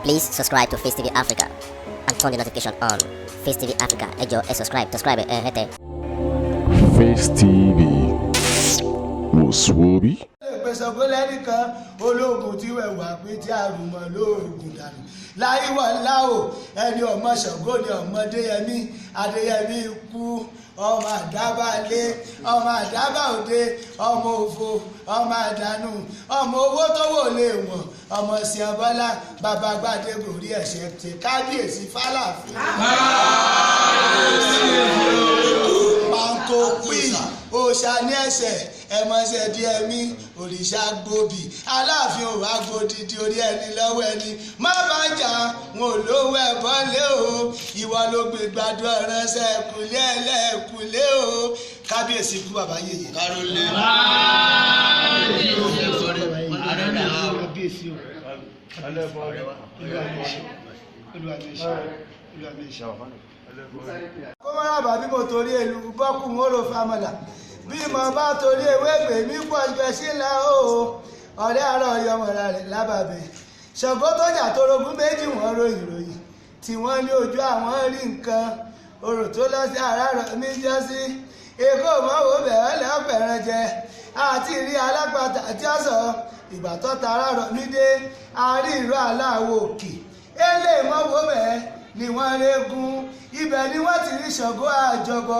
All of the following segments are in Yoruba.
Please subscribe to Face TV Africa and turn the notification on. Face TV Africa, ẹ jọ̀ọ́, ẹ subscribe, subscribe ẹ hẹ́tẹ̀. Face TV wò sùwòbí. Pèsògbó lẹ́nìkan ológun tí wẹ̀wà pé tí àrùmọ̀ lóògùn dànù láìwọ̀ láò ẹni ọmọ Ṣàngó ni ọmọ Adéyẹmí. Adéyẹmí kú, ọmọ àdábà lé, ọmọ àdábà òde, ọmọ òfò, ọmọ àdánù, ọmọ owó tó wò lè wọ̀n, ọmọ Ṣìọbọ́lá bàbá gbàdégò rí ẹ̀ṣẹ̀ tẹ kábíyèsí fàlàfin pàǹkó pì òòṣà ní ẹsẹ̀ ẹ̀mọ́sẹ̀ díẹ̀ mí òrìṣà gbòbì aláàfin òwà gbòdìdì orí ẹni lọ́wọ́ ẹni má bá jà wọn ò lówó ẹ̀bọ lé o. Ìwọ ló gbé gbàdúrà ránṣẹ́ ẹ̀kúlé ẹlẹ́ẹ̀kúlé o. Kábíyèsí kú bàbá yèyé. Kárólé. Kábíyèsí o, olúwa mi ṣe. Kó má rábà bí mo torí èlù bọ́kù ń rò famọ̀là bí mo bá torí ewé gbè mí pọ̀ jù sí ńlá o. Ọ̀rẹ́ àárọ̀ yọmọ̀ra rẹ̀ lábàbẹ̀ Ṣàngó tó jà torogún méjì wọ́n ròyìn ròyìn tí wọ́n ní ojú àwọn rí nǹkan orò tó lọ sí àràrọ̀ mi jọ sí èkó mọ́wó bẹ̀rẹ̀ lọ́pẹ̀rẹ̀ jẹ àti ìrí alápatà tí ó sọ ìgbà tó ta àràrọ̀ mi dé àárí ìró aláwọ̀ òkè eléyìí mọ́wó bẹ̀rẹ̀ ni wọ́n régún ibẹ̀ ni wọ́n ti rí Ṣàngó àjọbọ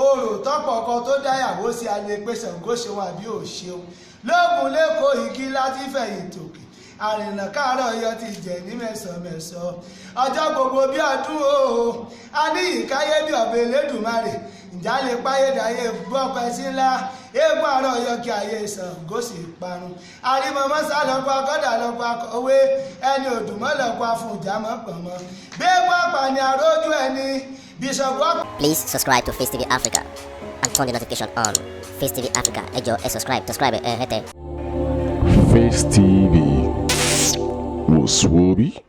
orò tọpọkọ tó dáyàwó sí alẹ́ pé Ṣàngó ṣeun àbí ò ṣeun lóògùn lẹ́kọ̀ọ́ igi láti fẹ̀yìn tòkè àrìnà káàárọ̀ yọ ti jẹ̀ ní mẹ́sàn-mẹ́sàn ọjọ́ gbogbo bí ọdún o. A ní ìkáyé bí ọ̀bẹ Elédùmarè ǹjá lè páyédáyé gbọ́pẹ́ sí ńlá eégún àárọ̀ yọ kí ayé Ṣàngó sì parun àrímọmọ́sá lọ́pọ̀ akọ́dà lọ́pọ̀ akọ̀wé ẹni òdùmọ́ lọ́pọ̀ afúnjàmọ́ pọ̀nmọ́ gbégbó apàní àrójú ẹni bí Ṣàngó. Please subscribe to Face TV Africa and turn the notification on. Face TV Africa, ẹ jọ̀ọ́, ẹ subscribe, subscribe ẹ hẹ́tẹ̀. Face TV wò sùwòbí.